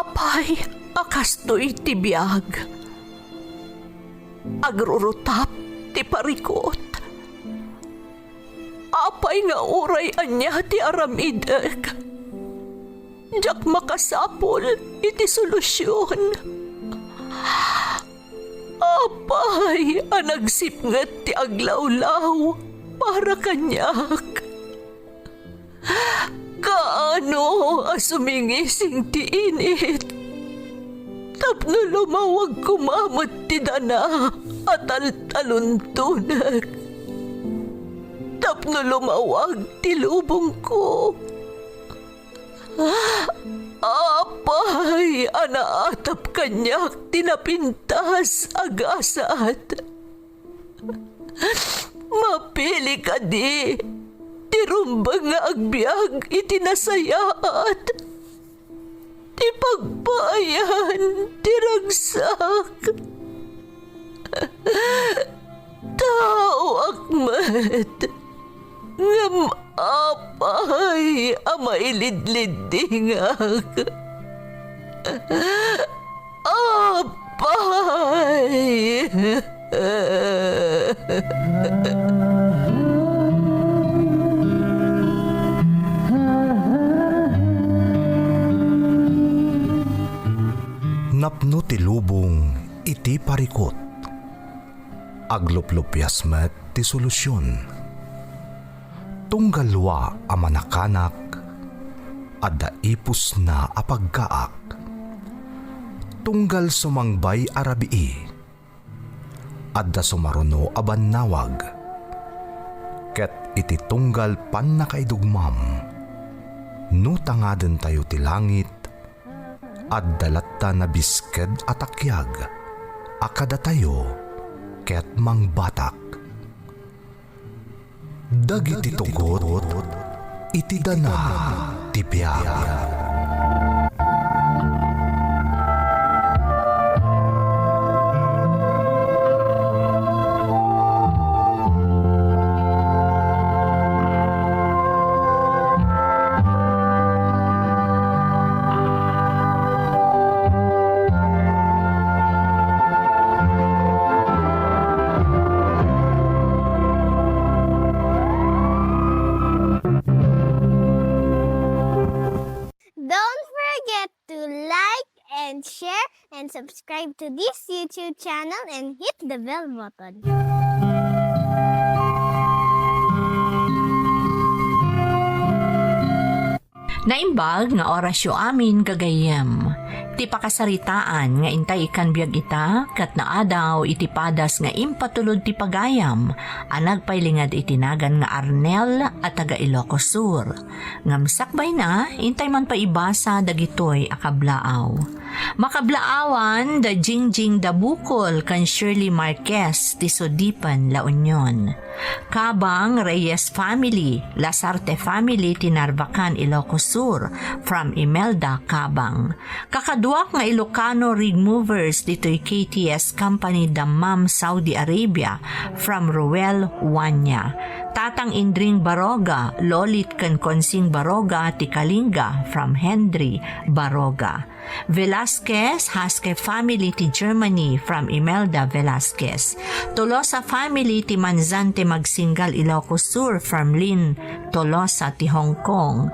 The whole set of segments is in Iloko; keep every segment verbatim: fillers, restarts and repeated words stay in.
Apay a kastoy ti biag? Agrurutap ti parikut. Apay nga uray ania ti aramidek, diak makasapul iti solusion. Apay a nagsipnget ti aglawlaw para kaniak? Kaano a sumingising ti init tapno lumawag koma met ti dana a taltaluntonek, tapno lumawag ti lubongko? Apay a naatap kaniak ti napintas a gasat? Mapili kadi ti rumbeng nga agbiag iti nasayaat, ti pagpaayan ti ragsak? Taoak met, ngem apay a mailidliddingak? Apay! Napno ti lubong iti parikut. Agluplupias met ti solusion. Tunggal wa a manakanak, adda ipusna a paggaak. Tunggal sumangbay a rabii, adda sumaruno a bannawag. Ket iti tunggal pannakaidugmam, no tangadentayo ti langit, adda latta nabisked a takiag a kadatayo ket mangbatak. Dagiti tugot iti dana ti biag. Don't forget to like and share and subscribe to this YouTube channel and hit the bell button. Naimbag nga orasyo amin, gagayyem. Ti pakasaritaan nga intay ikkan biag ita, ket naadaw iti padas nga impatulod ti pagayam a nagpailinged iti nagan nga Arnel a taga Ilocos Sur. Ngem sakbayna, intay man pay ibasa dagitoy a kablaaw. Makablaawan da Jingjing Dabukol ken Shirley Marquez ti Sudipan, La Union. Kabang Reyes family, Lasarte family ti Narvacan, Ilocos Sur, from Imelda Kabang. Kakaduak nga Ilocano Rig Movers ditoy K T S Company Dammam, Saudi Arabia, from Ruel Wanya. Tatang Indring Baroga, Lolit ken Konsing Baroga ti Kalinga, from Henry Baroga. Velasquez, Haske family ti Germany, from Imelda Velasquez. Tolosa family ti Manzante Magsinggal, Ilocos Sur, from Lynn Tolosa ti Hong Kong.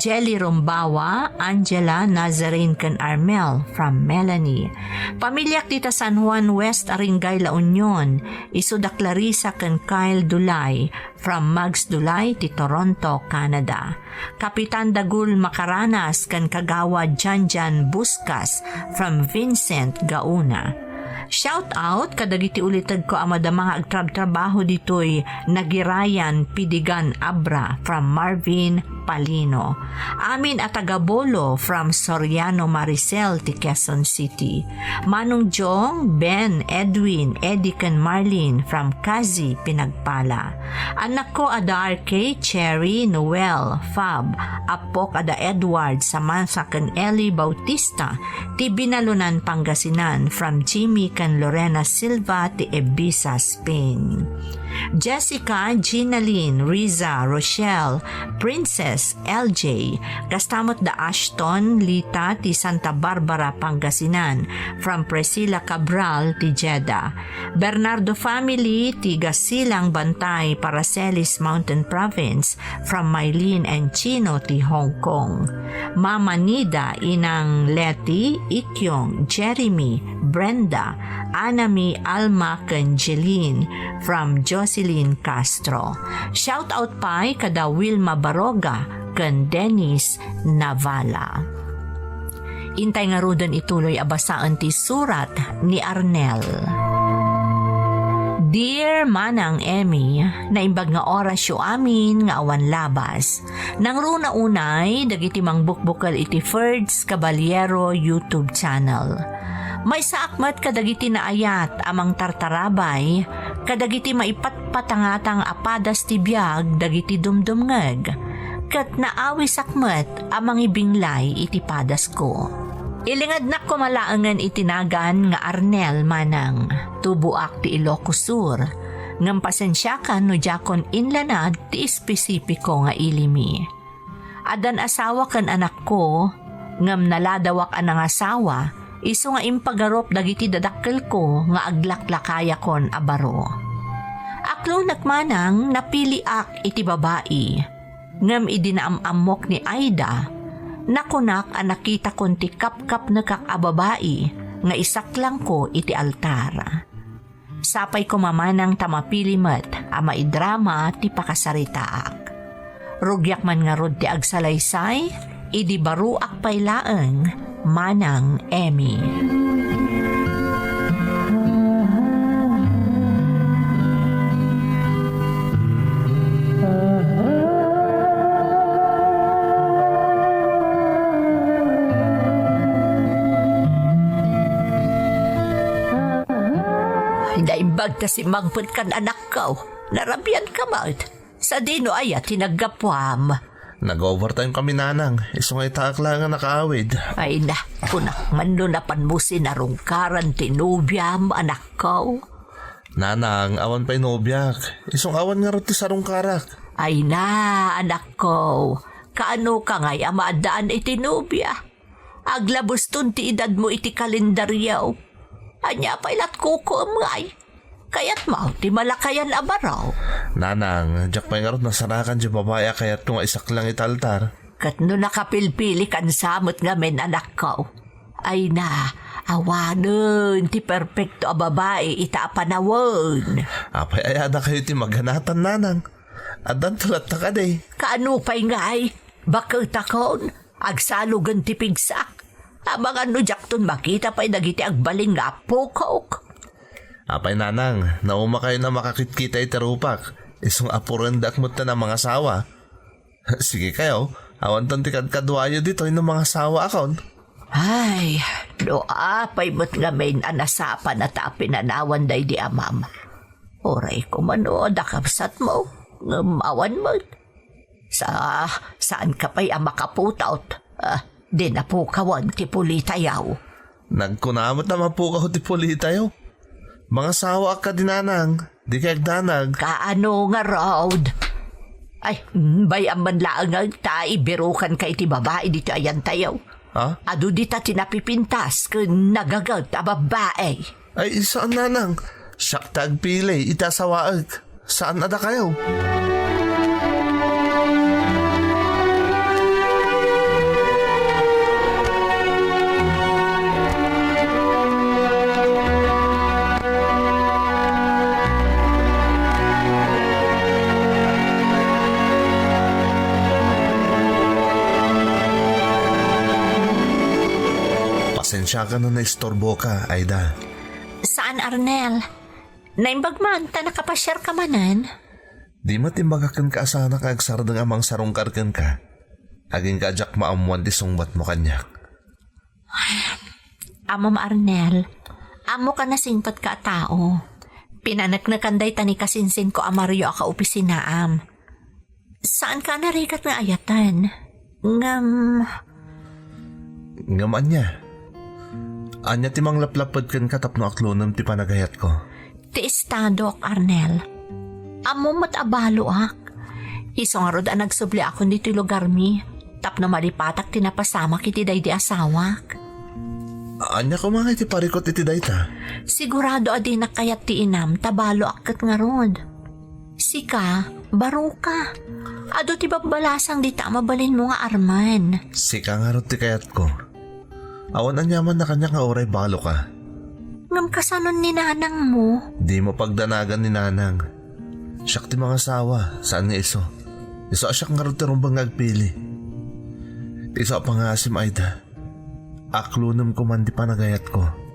Jelly Rumbawa, Angela, Nazarene, ken Armel, from Melanie. Pamiliak dita San Juan West, Aringay, La Union. Isu da Clarissa ken Kyle Dulay, from Mags Dulay ti Toronto, Canada. Kapitan Dagul Makaranas ken Kagawad Janjan Buscas from Vincent, Gaona. Shout out kadagiti ulitegko a madama nga agtrabtrabaho ditoy Nagirayan, Pidigan, Abra, from Marvin Palino. Amin a taga Bolo from Soriano, Maricel ti Quezon City. Manong Jong, Ben, Edwin, Eddie ken Marlene from Kazi, Pinagpala. Annakko a da R K, Cherry, Noel, Fab, appok a da Edward, Samantha ken Ellie Bautista ti Binalonan, Pangasinan, from Jimmy ken Lorena Silva ti Ibiza, Spain. Jessica, Ginalyn, Riza, Rochelle, Princess, L J, kasta met da Ashton, Lita ti Santa Barbara, Pangasinan, from Priscilla Cabral ti Jeddah. Bernardo family ti Gasilang Bantay, Paracelis Mountain Province, from Mylene and Chino ti Hong Kong. Mama Nida, Inang Leti, Ikyong, Jeremy, Brenda, Anami, Alma, ken Jeline, from Jocelyn Castro. Shout out pay kada Wilma Baroga ken Dennis Navala. Intay ngaruden ituloy a basaen ti surat ni Arnel. Dear Manang Emmy, naimbag nga orasyo amin nga awan labas. Nangruna unay dagiti mangbukbukel iti Ferds Caballero YouTube channel. Maysaak met kadagiti naayat a mangtartarabay kadagiti maipatpatangatang a padas ti biag dagiti dumdumngeg, ket naawisak met a mangibinglay iti padasko. Ilingednak koma laengen iti nagan nga Arnel, manang. Tuboak ti Ilocos Sur, ngem pasensiakan no diakon inlanad ti espesipiko nga ilimi. Addan asawa ken anakko, ngem naladawak a nangasawa, isu nga impagarup dagiti dadakkelko nga aglaklakayakon a baro. Aklonek manang, napiliak iti babai, ngem idi naam-ammok ni Aida, nakunak a nakitakon ti kapkapnekak a babai nga isaklangko iti altar. Sapay koma manang ta mapili met a maidrama ti pakasaritaak. Rugiak man ngarud ti agsalaysay, idi baroak pay laeng, Manang Emmy. Ay, naimbag ta simmangpetkan, anakko. Narabian ka met. Sadino aya ti naggapuam? Nag-overtime kami, nanang. Isu nga itaak laeng a nakaawid. Ay na, kunak man no napanmo sinarungkaran ti nobiam, anakko. Nanang, awan pay nobiak. Isu nga awan ngarud ti sarungkarak. Ay na, anakko. Kaano ka ngay a maaddaan iti nobia? Aglabuston ti edadmo iti kalendario. Ania pay lat kukuem ngay? Kayatmo ti malakayan a baro? Nanang, diak pay ngarud nasarakan ti babai a kayatko nga isaklang iti altar. Ket no nakapilpilikan sa met ngamin, anakko. Ay na, awanen ti perpekto a babai ita a panawen. Apay ayada kayo ti maganatan, nanang? Addanto latta kadi. Kaano pay ngay? Baketakon, agsalugen ti pigsak. Amangan no diakton makita pay dagiti agbalin nga appokok. Apay, nanang, nauma kayo a makakitkita iti rupak. Isu nga apurendak met ta a mangasawa. Sige kayo, awanton ti kadkaduayo ditoy no mangasawaakon. Ay, no apay met ngamin a nasapa na ta a pinanawan daydi amam. Uray koma no adda kabsatmo, ngem awan met. Sa, saan ka pay a makaputaw? Ah, di napukawan ti pulitayo. Nagkuna met a mapukaw ti pulitayo. Mangasawaak kadi, nanang, di kay agdanag. Kaano ngarud? Ay, mm, bay-am man laeng ta ibirukan ka iti babai ditoy ayantayo. Ha? Adu dita ti napipintas ken nagaget a babbai. Ay, saan, nanang. Siak ti agpili iti asawaek. Saan a dakayo? Pasensiakan no naisturboka, Aida. Saan, Arnel. Naimbag man ta nakapasiarka manen. Di met imbagak kenka a saanak nga agsardeng a mangsarungkar kenka. Agingga a diak maammoan ti sungbatmo kaniak. Ammom, Arnel, ammok a nasingpetka a tao. Pinaneknekan dayta ni kasinsinko a Mario a kaopisinaam. Saanka a narigat nga ayaten. Ngem, Ngem ania? Ania ti manglaplapped kenka tapno aklonem ti panagayatko? Ti estadok, Arnel. Ammom met a baloak. Isu ngarud a nagsubliakon ditoy lugarmi tapno malipatak ti napasamak iti daydi asawak. Ania koma nga iti parikut iti dayta? Sigurado a dinak kayat ti inam ta baloak ket ngarud. Sika, baroka. Adu ti babbalasang dita a mabalinmo nga armen. Sika ngarud ti kayatko. Awan aniamanna kaniak nga uray baloka. Ngem kasanon ni nanangmo? Dimo pagdanagan ni nanang. Siak ti mangasawa, saan nga isu. Isu a siak ngarud ti rumbeng nga agpili. Isu a pangaasim, Aida. Aklonem koman ti panagayatko.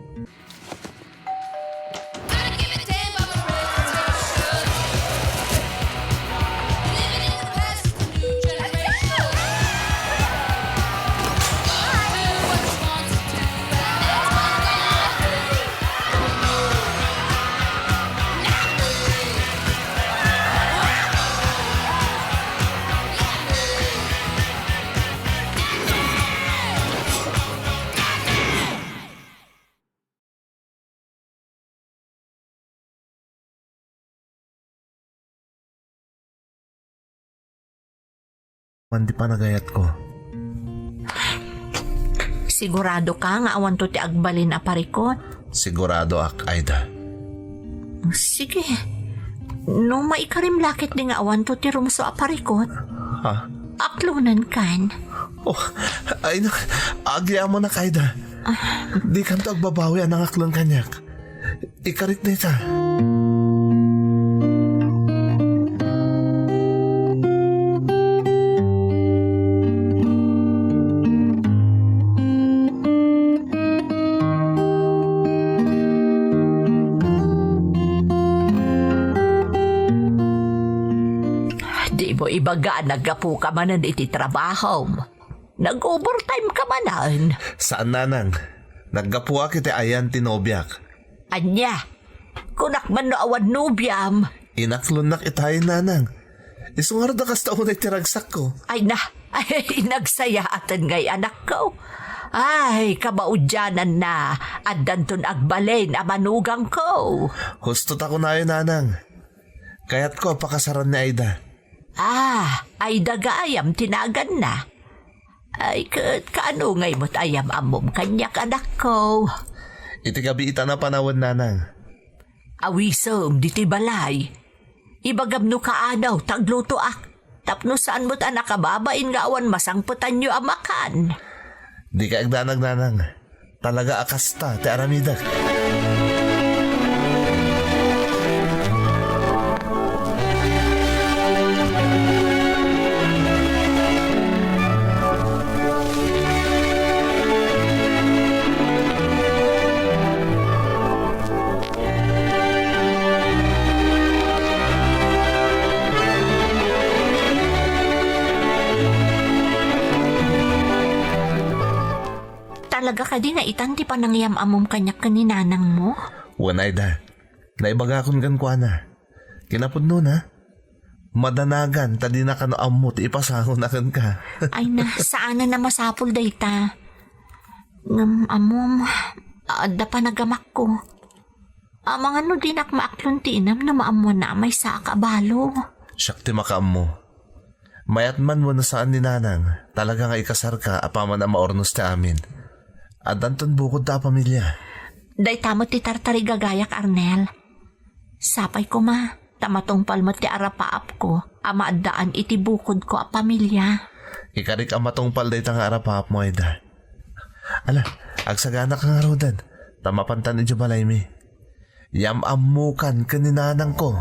Wan ti panagayatko. Sigurado ka nga awanto ti agbalin a parikut? Siguradoak, Aida. Sige. No maikarim la ketdi nga awanto ti rumsua a parikut, ha? Aklonenkan. Oh, ay na, agyamanak, Aida. Dikanto agbabawi a nangaklon kaniak. Ikarik dayta. Di mo ibaga a naggapuka manen iti trabahom. Nag-overtime ka manen. Saan, nanang. Naggapuak iti ayan ti nobiak. Ania? Kunak man no awan nobiam. Inaklonnak itayen, nanang. Isu ngarud a kasta unay ti ragsakko. Ay na, ay, nagsayaaten ngay anakko. Ay, kabaudiananna, addanton agbalin a manugangko. Husto ta kunayo, nanang. Kayatko a pakasaran ni Aida. Ah, Aida gayam ti naganna. Ay, ket kaano ngay met a yam-ammom kaniak, anakko? Iti kabiitan a panawen, nanang. Awisem ditoy balay. Ibagam no kaano ta aglutoak. Tapno saan met a nakababain nga awan masangpetanyo a makan. Dika agdanag, nanang. Talaga a kasta ti aramidek. Talaga kadi nga itan ti panangyam-ammom kaniak ken ni nanangmo? Wen, Aida. Naibagakon kenkuana. Kinapudnona, madanagan ta dina kano ammo ti ipasangona kenka. Ay na, saanen a masapul dayta. Ngem ammom, adda panagamakko. Amangan no dinak maaklon ti inam no maammoanna a maysaak a balo. Siak ti makaammo. Mayat man wenno saan ni nanang, talaga nga ikasarka apaman a maurnos ti amin. Addanton bukodta a pamilia. Dayta met ti tartarigagayak, Arnel. Sapay koma, ta matungpal met ti arapaapko a maaddaan iti bukodko a pamilia. Ikarik a matungpal dayta nga arapaapmo, Aida. Ala, agsagana ka ngaruden, ta mapantan idiay balaymi. Yam-ammokan ken ni nanangko.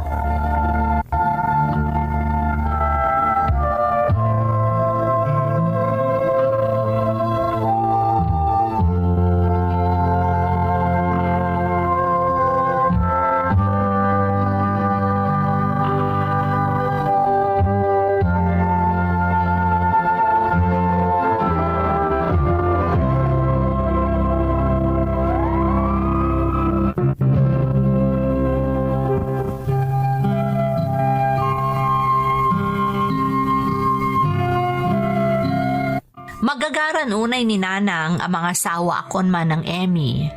Magagaran unay ni Nanang a mangasawaakon, Manang Emmy.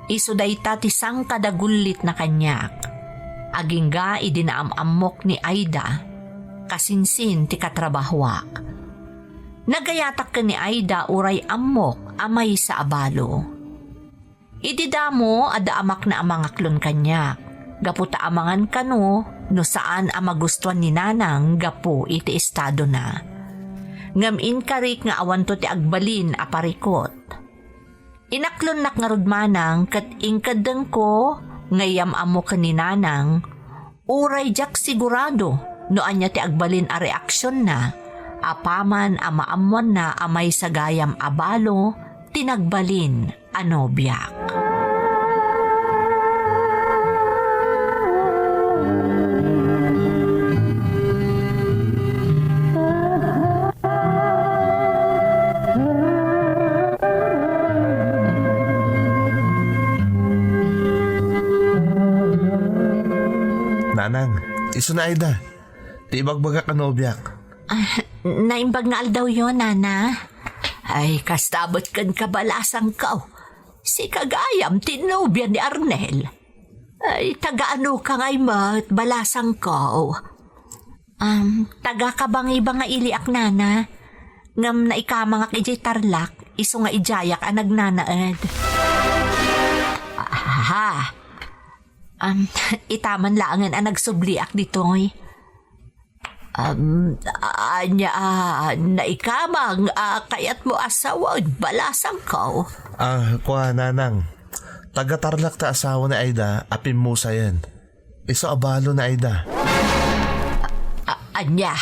Isu dayta ti sangkadagulitna kaniak. Agingga idi naam-ammok ni Aida, kasinsin ti katrabahoak. Nagayatak ken ni Aida uray ammok a maysa a balo. Idi damo, adda amakna a mangaklon kaniak, gapu ta amangan kano no saan a magustuan ni Nanang gapu iti estadona. Ngem inkarik nga awanto ti agbalin a parikot. Inaklonnak ngarud manang ket inkeddengko nga iyam-ammo ken ni Nanang, uray diak sigurado no ania ti agbalin a reaksionna, apaman a maammoanna a maysa gayam a balo ti nagbalin a nobiak. Nanang, isu ni Aida. Ti ibagbagak a nobiak. Ah, naimbag nga aldawyo, Nana. Ay, kasta met ken kabalasangko. Sika gayam ti nobia ni Arnel. Ay, taga-anoka ngay met, balasangko? Um, taga-Kabangiba nga iliak, Nana. Ngem naikamangak idiay Tarlac, isu nga idiayak a nagnanaed. Aha. Um, itaman laengen a nagsubliak ditoy. Um, ania, ah, naikamang, ah, kayatmo a sawen, balasangko? Ah, kua, Nanang. Taga-Tarlac ti asawa ni Aida a pimmusayen. Isu a balo ni Aida. A-, ania?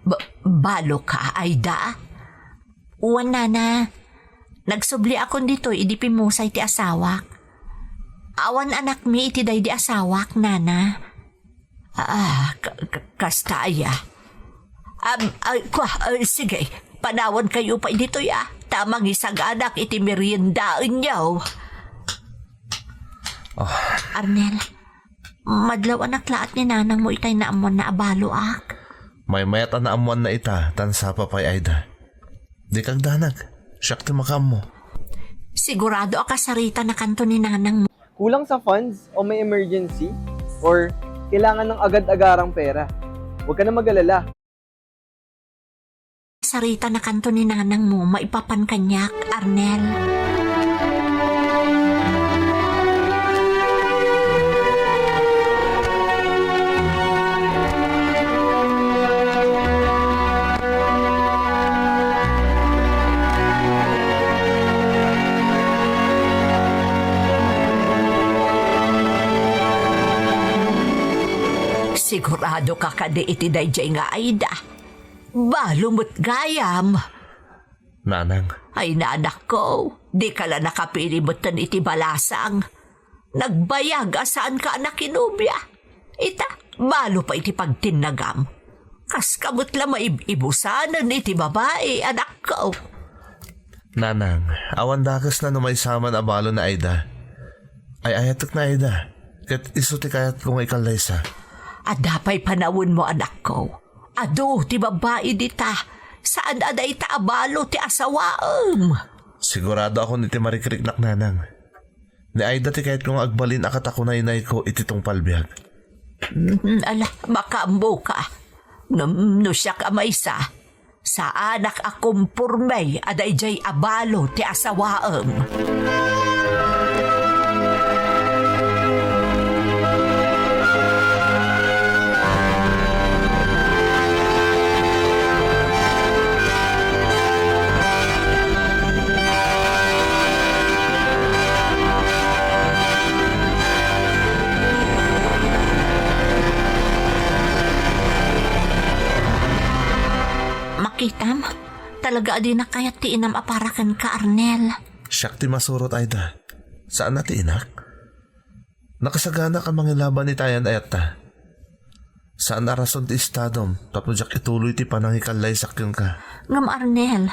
Ba-, baloka, Aida? Wen, Nana. Nagsubliakon ditoy idi pimmusay ti asawak. Awan anakmi iti daydi asawak, Nana. Ah, ka-, ka-, kasta aya. Am, ay, kwa, ay, sige, panawankayo pay ditoy, ah, ta mangisaganak iti meriendaenyo. Ah. Arnel, madlaw a naklaat ni nanangmo itay naammoanna a baloak. Maymayat a naammoanna ita, tan sapa pay, Aida. Dika agdanag, siak ti makaammo. Sigurado a kasarita na kanto ni nanangmo. Kulang sa funds o may emergency or kailangan ng agad-agarang pera? Huwag ka na mag-alala. Sarita na kanto ni nanangmo maipapan kaniak, Arnel. Sigurado ka kadi iti daydiay nga Aida? Balo met gayam. Nanang. Ay, nanakko, dika la nakapili metten iti balasang. Nagbayag a saanka a nakinobia. Ita, balo pay ti pagtinnagam. Kaska met la maib-ibusanen iti babai, anakko. Nanang, awan dakesna no maysa man a balo ni Aida. Ay-ayatek ni Aida, ket isu ti kayatko nga ikallaysa. Adda pay panawenmo, anakko. Adu ti babbai dita. Saan a dayta a balo ti asawaem. Sigurado akon iti marikriknak, nanang. Ni Aida ti kayatko nga agbalin a katakunaynayko iti tungpal biag. Mm, ala, makaammoka. Ngem no siak a maysa, saanak a komporme a daydiay a balo ti asawaem. Makitam, talaga a dinak kayat ti inam a para kenka, Arnel. Siak ti masurot, Aida. Saan a ti inak? Nakasaganak a mangilaban iti ayan-ayatta. Saan a rason ti estadom tapno diak ituloy ti panangikallaysak kenka. Ngem Arnel,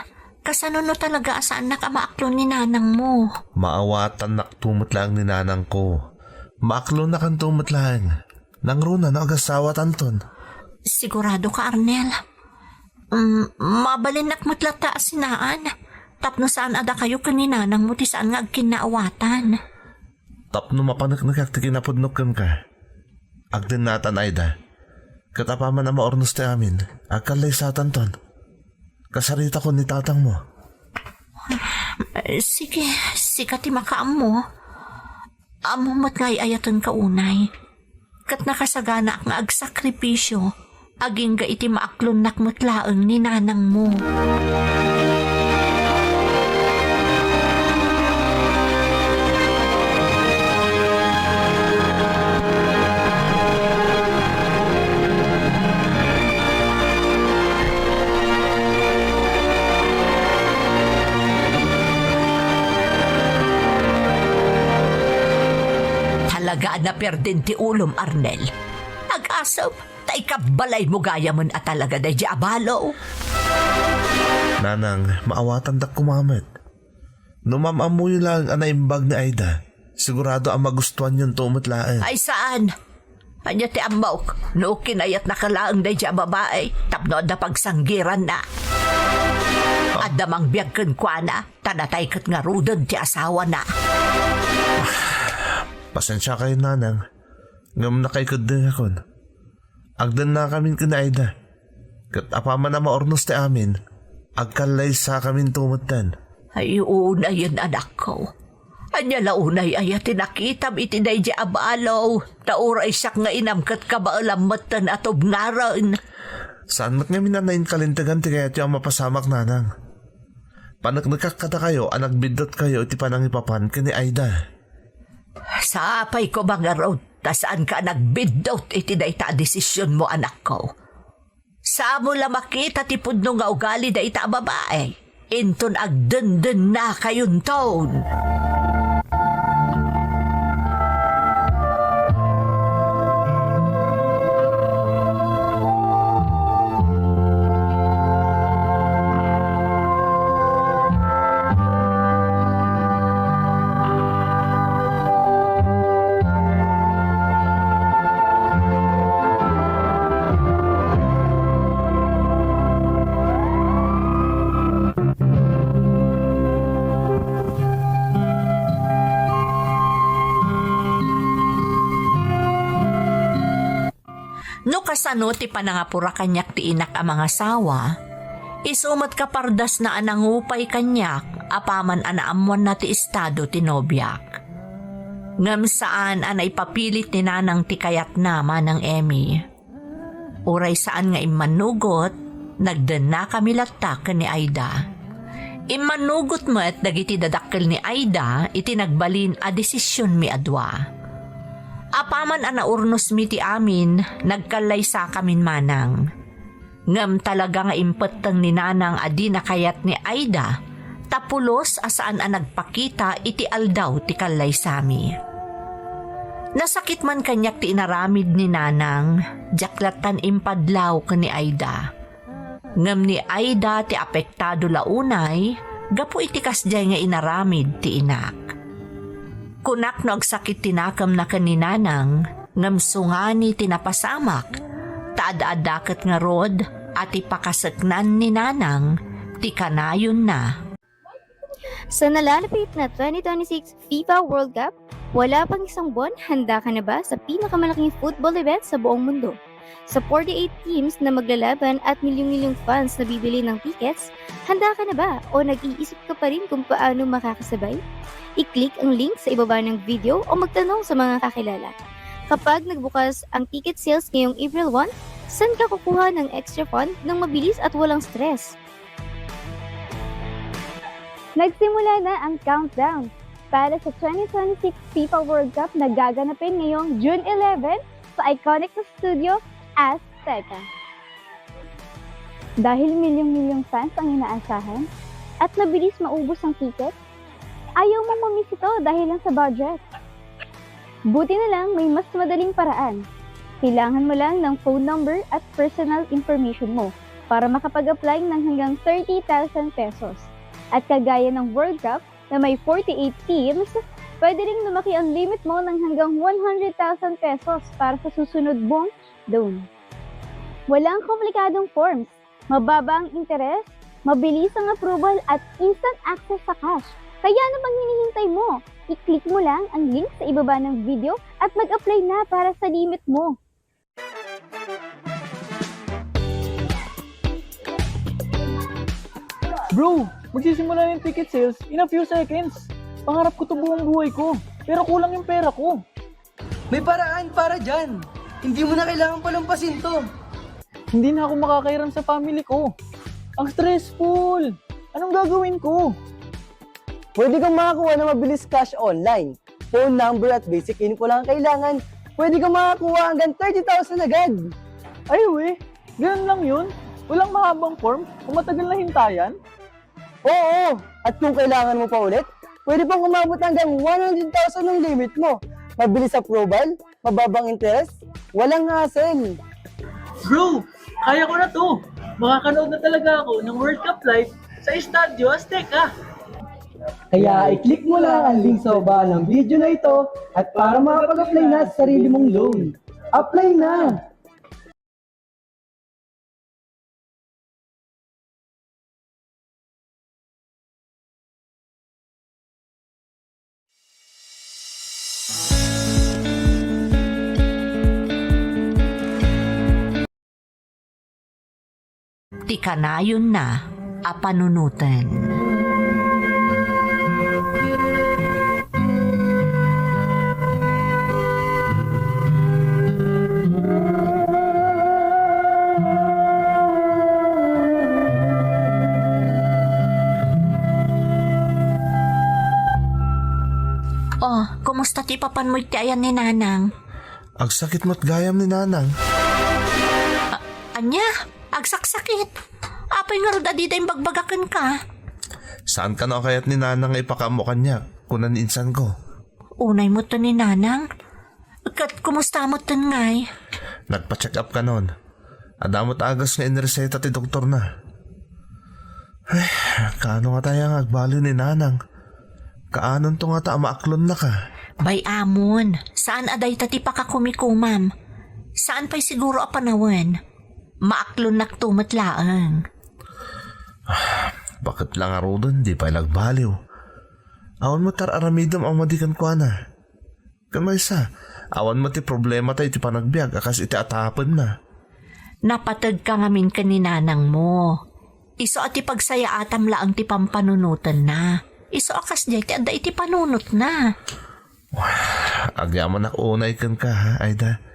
kasano no talaga a saannak a maaklon ni nanangmo? Maawatannak to met laeng ni nanangko. Maaklonnakanto met laeng. Nangruna no agasawatanton. Sigurado ka, Arnel? Mm, mabalinnak met latta a sinaan. Tapno saan a dakayo ken ni nanangmo ti saan nga agkinnaawatan. Tapno mapaneknekak ti kinapudnok kenka. Agdennatan, Aida. Ket apaman a maurnos ti amin, agkallaysatanton. Kasaritakon ni tatangmo. Sige, sika ti makaammo. Ammom met nga ay-ayatenka unay. Ket nakasaganaak nga agsakripisio agingga iti maaklonnak met laeng ni nanangmo. Talaga a naperdin ti ulom, Arnel. Agasem, ta ikabbalaymo gayamen a talaga daydi a balo. Nanang, maawatandak koma met. No maam-ammoyo laeng a naimbag ni Aida, sigurado a magustuanyonto met laeng. Ay, saan! Ania ti ammok, no kinayatnaka laeng daydi a babai tapno adda pagsanggiranna? Adda mangbiag kenkuana, ta natay ket ngaruden ti asawana. Pasensiakayon, Nanang, ngem nakaikeddengakon. Agdennakamin ken ni Aida. Ket apaman a maurnos ti amin, agkallaysakaminto metten. Ay, unayen, anakko. Ania la unay aya ti nakitam iti daydi a balo? Ta uray siak nga inam ket kabaelam metten a tubngaren. Saan met ngamin a nainkalintegan ti kayatyo a mapasamak, Nanang. Paneknekak kadakayo a nagbiddutkayo iti panangipapan ken ni Aida. Sapay koma ngarud ta saanka a nagbiddut iti dayta a desisionmo, anakko. Saanmo la makita ti pudno nga ugali dayta a babai, inton agdendennakayonton. No kasano ti panangapura kaniak ti inak a mangasawa, isu met kapardasna a nangupay kaniak apaman a naammoanna ti estado ti nobiak. Ngem saan a naipapilit ni Nanang ti kayatna, Manang Emmy. Uray saan nga immannugot, nagdennakami latta ken ni Aida. Immannugot met dagiti dadakkel ni Aida iti nagbalin a desisionmi a dua. Apaman a naurnosmi ti amin, nagkallaysakamin manang. Ngem talaga nga impetteng ni Nanang a dina kayat ni Aida, ta pulos a saan a nagpakita iti aldaw ti kallaysami. Nasakit man kaniak ti inaramid ni Nanang, diak lattan impadlaw ken ni Aida. Ngem ni Aida ti apektado la unay gapu iti kasdiay nga inaramid ti inak. Kunak no agsakit ti nakemna ken ni Nanang, ngem sungani ti napasamak, ta adda-adda ket ngarud a ti pakaseknan ni Nanang ti kanayonna. Sa nalalapit na twenty twenty-six FIFA World Cup, wala pang isang buwan, handa ka na ba sa pinakamalaking football event sa buong mundo? Sa forty-eight teams na maglalaban at milyong-milyong fans na bibili ng tickets, handa ka na ba o nag-iisip ka pa rin kung paano makakasabay? I-click ang link sa ibaba ng video o magtanong sa mga kakilala. Kapag nagbukas ang ticket sales ngayong April one, saan ka kukuha ng extra fund ng mabilis at walang stress? Nagsimula na ang countdown para sa twenty twenty-six FIFA World Cup na gaganapin ngayong June eleven sa iconic na studio, Azteca. Dahil milyong-milyong fans ang inaasahan at mabilis maubos ang ticket, ayaw mong ma-miss ito dahil lang sa budget. Buti na lang may mas madaling paraan. Kailangan mo lang ng phone number at personal information mo para makapag-apply ng hanggang thirty thousand pesos. At kagaya ng World Cup na may forty-eight teams, pwede ring lumaki ang limit mo ng hanggang one hundred thousand pesos para sa susunod mong loan. Walang komplikadong forms, mababa ang interes, mabilis ang approval at instant access sa cash. Kaya ano pang hinihintay mo? I-click mo lang ang link sa ibaba ng video at mag-apply na para sa limit mo. Bro, magsisimula na yung ticket sales in a few seconds. Pangarap ko to buong buhay ko. Pero kulang yung pera ko. May paraan para dyan. Hindi mo na kailangan palampasin to. Hindi na ako makakairam sa family ko. Ang stressful. Anong gagawin ko? Pwede kang makakuha ng mabilis cash online. Phone number at basic info lang ang kailangan. Pwede kang makakuha hanggang thirty thousand agad. Ay, we. Ganun lang yun? Walang mahabang form o matagal na hintayan? Oo! At kung kailangan mo pa ulit, pwede pang umabot hanggang one hundred thousand ang limit mo. Mabilis approval, mababang interes, walang hassle. Bro, kaya ko na to! Makakanood na talaga ako ng World Cup live sa Estadio Azteca! Kaya i-click mo lang ang link sa baba ng video na ito at para makapag-apply na sa sarili mong loan. Apply na! Ti kanayonna a panunoten. Oh, kumusta ti papanmo iti ayan ni Nanang? Agsakit met gayam ni Nanang. A-, ania? Agsaksakit? Apay ngarud a dida imbagbagaken ka? Saan kano a kayat ni Nanang nga ipakaammo kaniak, kuna ni insan ko. Unay met ni Nanang? Ket kumusta met ngay? Nagpa-check up kanon. Adda met agas nga inreseta ti doktorna. Ay, kaano ngata aya nga agbaliw ni Nanang? Kaanonto ngata a maaklonnaka? Bay-amon, saan a dayta ti pakakumikumam. Saan pay siguro a panawen. Maaklonnakto met laeng. Baket la ngaruden, di pay la agbaliw. Awan met ar-aramidem a madi kenkuana. Ken maysa, awan met ti problemata iti panagbiag a kas iti atapenna. Napategka ngamin ken ni nanangmo. Isu a ti pagsayaatam laeng ti pampanunotenna. Isu a kasdiay ti adda iti panunotna. Agyamanak unay kenka, ha, Aida.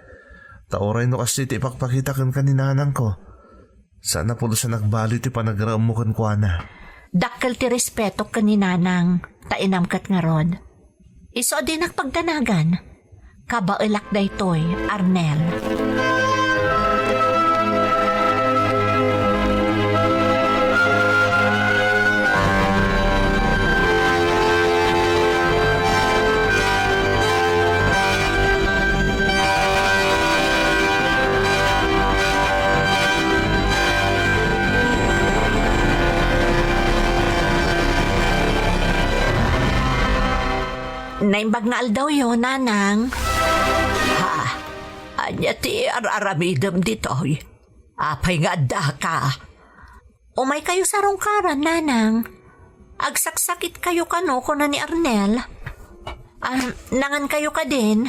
Ta uray no kasdi ti ipakpakita kenka ni nanangko, saan a pulos a nagbaliw ti panagraemmo kenkuana. Dakkel ti respetok ken ni nanang, ta inam ket ngarud. Isu a dinak pagdanagan. Kabaelak daytoy, Arnel. Naimbag nga aldawyo, Nanang. Ha? Ania ti ar-aramidem ditoy? Apay nga addaka? Umaykayo sarungkaran, Nanang. Agsaksakitkayo kano, kuna ni Arnel. Ah, nangankayo kadin?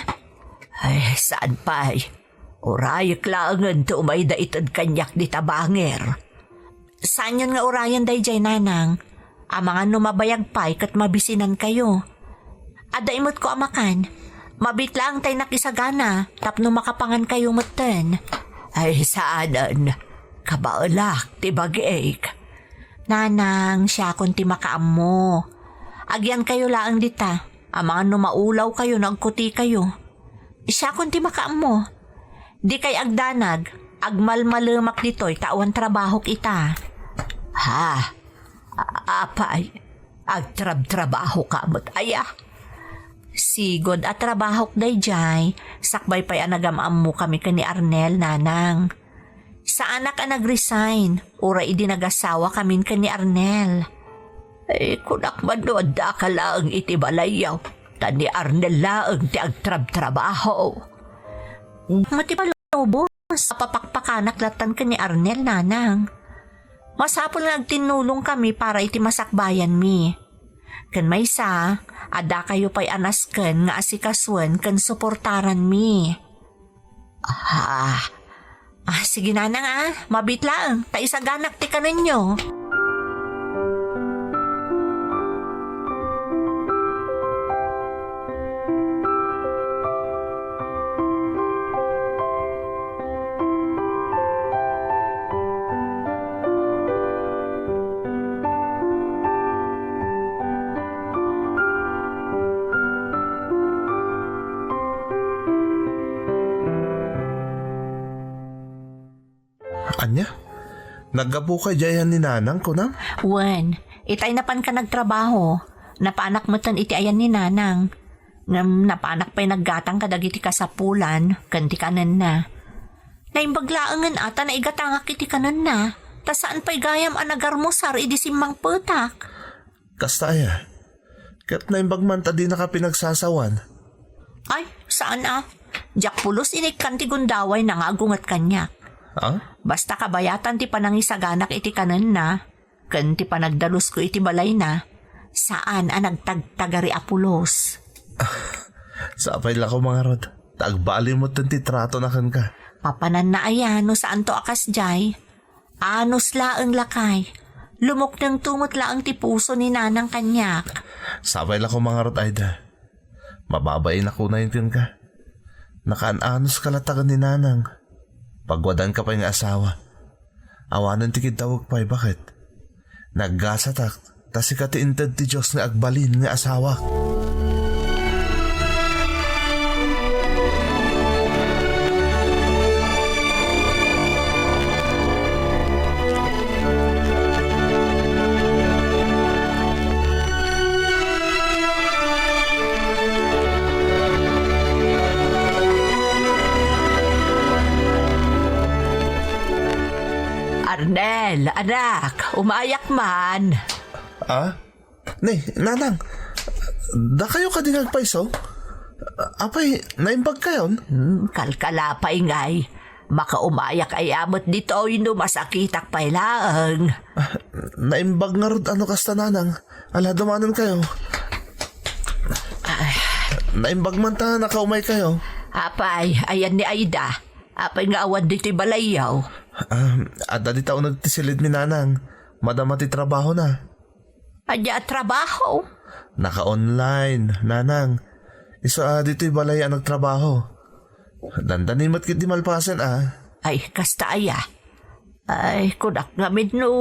Ay, saan pay? Urayek laengen ti umayda ited kaniak dita bangir. Saanyon nga urayen daydiay, Nanang. Amangan no mabayag pay ket mabisinankayo. Adda imetko a makan. Mabiit laeng tay nakisagana tapno makapangankayo metten. Ay, saanen. Kabaelak ti bagik. Nanang, siakon ti makaammo. Agyankayo laeng dita. Amangan no maulawkayo no agkutikayo. Siakon ti makaammo. Dikay agdanag, agmalmalemak ditoy ta awan trabahok ita. Ha? A-, apay, agtrabtrabahoka met aya? Sigud a trabahok daydiay, sakbay pay a nagam-ammokami ken ni Arnel, Nanang. Saanak a nag-resign, uray idi nagasawa kamin ken ni Arnel. Ay, kunak man no addaka laeng iti balayyo, ta ni Arnel laeng ti agtrabtrabaho. Mati palubos, apapakpakanak latan ken ni Arnel, Nanang. Masapul nga agtinnulongkami para iti masakbayanmi. Ken maysa, addakayo pay a nasken nga asikasuen ken suportaranmi. Ah, ah, sige, Nanang, ah. Mabiit laeng, ta isaganak ti kanenyo. Naggapuka idiay ayan ni Nanang, kunam? Wen, itay napanka nagtrabaho. Napanak metten iti ayan ni Nanang. Ngem napanak pay naggatang kadagiti kasapulan ken ti kanenna. Naimbag laengen a ta naigatangak iti kanenna, ta saan pay gayam a nagarmusar idi simmangpetak. Kasta aya? Ket naimbag man ta dinaka pinagsasawan? Ay, saan a. Diak pulos inikkan ti gundawayna nga agunget kaniak. Ah? Basta kabayatan ti panangisaganak iti kanenna, ken ti panagdalusko iti balayna, saan a nagtagtagari a pulos. Sapay la koma ngarud, ta agbaliw metten ti tratona kenka. Mapananna aya no saanto a kasdiay? Anus laeng, lakay. Lumuknengto met laeng ti puso ni Nanang kaniak. Sapay la koma ngarud, Aida. Mababainak unayen kenka. Nakaan-anuska latta ken ni Nanang. Pagwadanka pay nga asawa. Awanen ti kiddawek pay, baket. Naggasatak, ta sika ti inted ti Dios nga agbalin nga asawak. Arnel, anak, umayak man. Ah? Ni, Nanang, dakayo kadi nga agpayso? Apay, naimbagkayon? Hmm, kalkalapay ngay. Makaumayak aya met ditoy no masakitak pay laeng. Ah, naimbag ngarud a no kasta, Nanang. Ala, dumanonkayo. Ay. Naimbag man ta nakaumaykayo. Apay, ayan ni Aida. Apay nga awan ditoy balayyo? Ah, adda dita uneg ti silid mi, Nanang. Madama ti trabahona. Ania a trabaho? Naka-online, Nanang. Isu a ditoy balay a nagtrabaho. Dandani met ketdi malpasen a. Ay, kasta aya. Ay, kunak ngamin no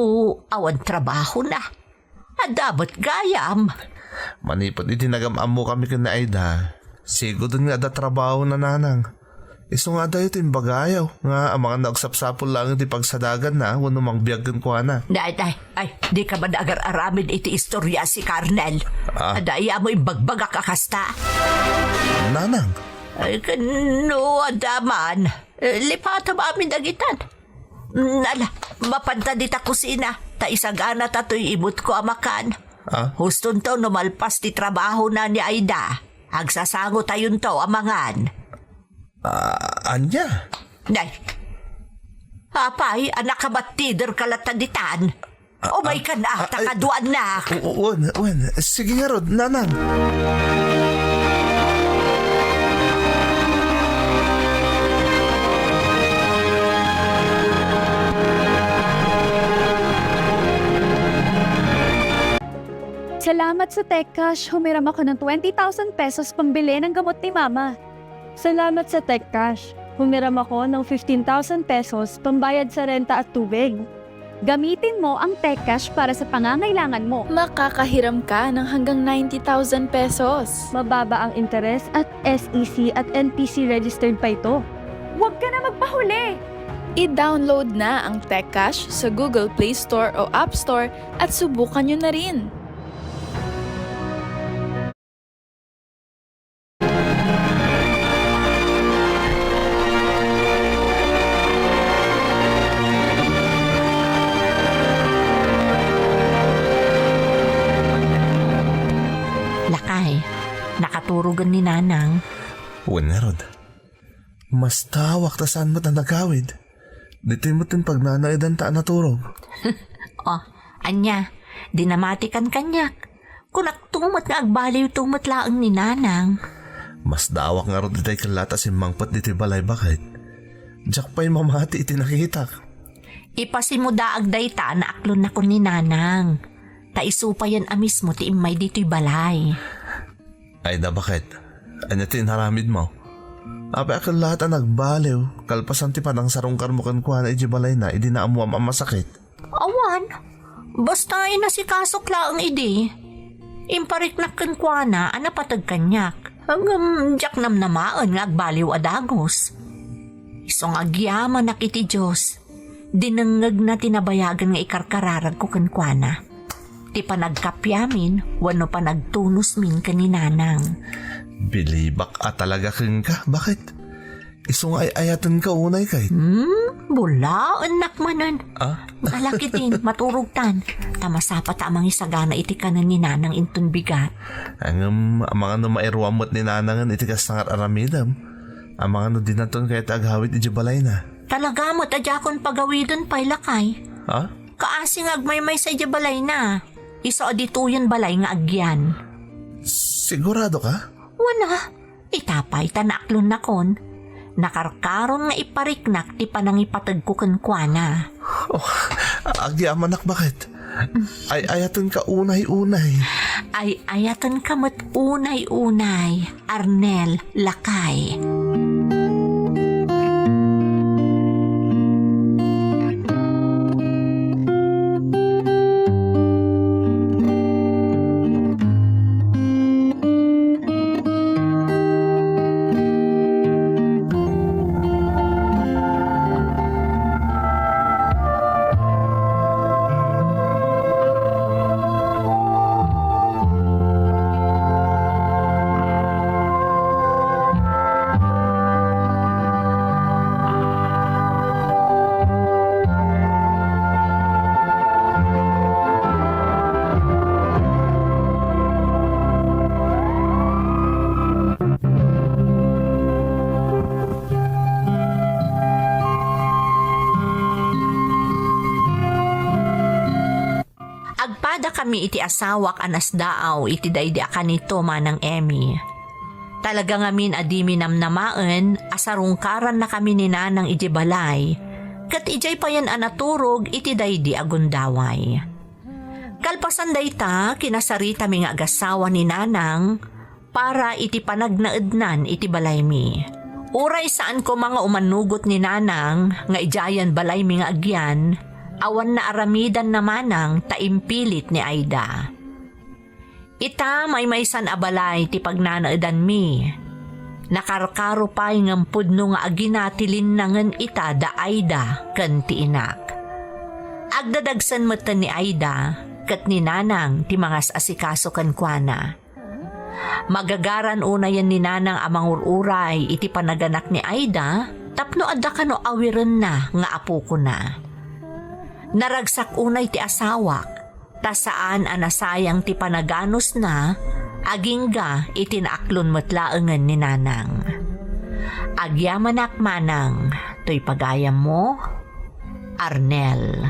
awan trabahona. Adda met gayam. Manipud iti nagam-ammokami ken ni Aida, sigurden nga adda trabahona, Nanang. Isu nga adayo ti imbagayo nga amangan nga agsapsapul laeng ti pagsadaganna wenno mangbiag kenkuana. Nay, nay, ay, dika man agar-aramid iti istorya a sika, Arnel. Ah. Adda aya mo imbagbagak a kasta. Nanang. Ay, ken no adda man, eh, lipatam amin dagitan. Mm, ala, mapanta dita kusina, ta isaganata toy imutko a makan. Ah? Hustonto no malpas ti trabahona ni Aida. Agsasangotayonto a mangan. Ah, ania? Nay. Apay, a nakabattiderka latta ditan. Ah, umaykan a, ah, ta ay, kaduaannak. U-, u-, wen, wen. Sige ngarud, Nanang. Salamat sa Tech Cash, humiram ako ng twenty thousand pesos pambili ng gamot ni Mama. Salamat sa Tech Cash. Humiram ako ng fifteen thousand pesos pambayad sa renta at tubig. Gamitin mo ang Tech Cash para sa pangangailangan mo. Makakahiram ka ng hanggang ninety thousand pesos. Mababa ang interes at S E C at N P C registered pa ito. Huwag ka na magpahuli! I-download na ang Tech Cash sa Google Play Store o App Store at subukan nyo na rin. Lakay, nakaturogen ni Nanang. Wen ngarud, masdawak ta saan met a nagawid. Ditoy met ti pagnanaedanta a naturog. Oh, ania, dinamatikan kaniak. Kunakto met nga agbaliwto met laeng ni Nanang. Masdawak ngarud itay kellaat a simmangpet ditoy balay, baket. Diak pay mamati iti nakitak. Ipasimo daag dayta a naaklonnakon ni Nanang. Ta isu payen a mismo ti immay ditoy balay. Aida, baket. Ania ti inaramidmo? Apay a kellaat a nagbaliw, kalpasan ti panangsarungkarmo kenkuana idiay balayna idi naammoam a masakit? Awan. Basta inasikasok laeng idi. Impariknak kenkuana a napateg kaniak. Ngem diak namnamaen nga agbaliw a dagus. Isu nga agyamanak iti Dios. Dinengngegna ti nabayagen nga ikarkararagko kenkuana. Ti panagkapiamin wenno panagtunosmin ken ni Nanang. Bilibak a talaga kenka. Bakit? Isu nga ay-ayatenka unay kay? Hmm, bulaennak manen. Ah? Ala ketdin, maturogtan. Ta masapa ta a mangisagana iti kanen ni Nanang inton bigat. Ngem, amangan no mairuam met ni Nanangen iti kasta nga ar-aramidem? Amangan no dinaton kayat ti agawid idiay balayna? Talaga met a diakon pagawiden pay, lakay. Ha? Kaasi nga agmaymaysa idiay balayna. Isu a ditoyen balay nga agyan. Sigurado ka? Wen a, ita pay ta naaklonnakon. Nakarkaron nga ipariknak ti panangipategko kenkuana. Oh, agyamanak, bakit? Ay-ayatenka unay-unay. Ay-ayatenka met unay-unay, Arnel, lakay. Agpadakami iti asawak a nasdaaw iti daydi a kanito, Manang Emmy. Talaga ngamin a dimi namnamaen a sarungkarannakami ni Nanang idiay balay, ket idiay payen a naturog iti daydi a gundaway. Kalpasan dayta, kinasaritami nga agasawa ni Nanang para iti panagnaednan iti balaymi. Uray saan koma nga umanugot ni Nanang nga idiayen balaymi nga agyan, awan naaramidanna Manang ta impilit ni Aida. Ita, maymaysan a balay ti pagnanaedanmi. Nakarkaro pay ngem pudno nga agina ti linnangen ita da Aida ken ti inak. Agdadagsen metten ni Aida ket ni Nanang ti mangas-asikaso kenkuana. Magagaran unayen ni Nanang a mangur-uray iti panaganak ni Aida tapno adda kano awirenna nga apokona. Naragsak unay ti asawak, ta saan a nasayang ti panaganusna agingga iti naaklon met laengen ni Nanang. Agyamanak, Manang, toy pagayammo, Arnel.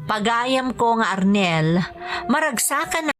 Pagayamko nga Arnel, maragsakan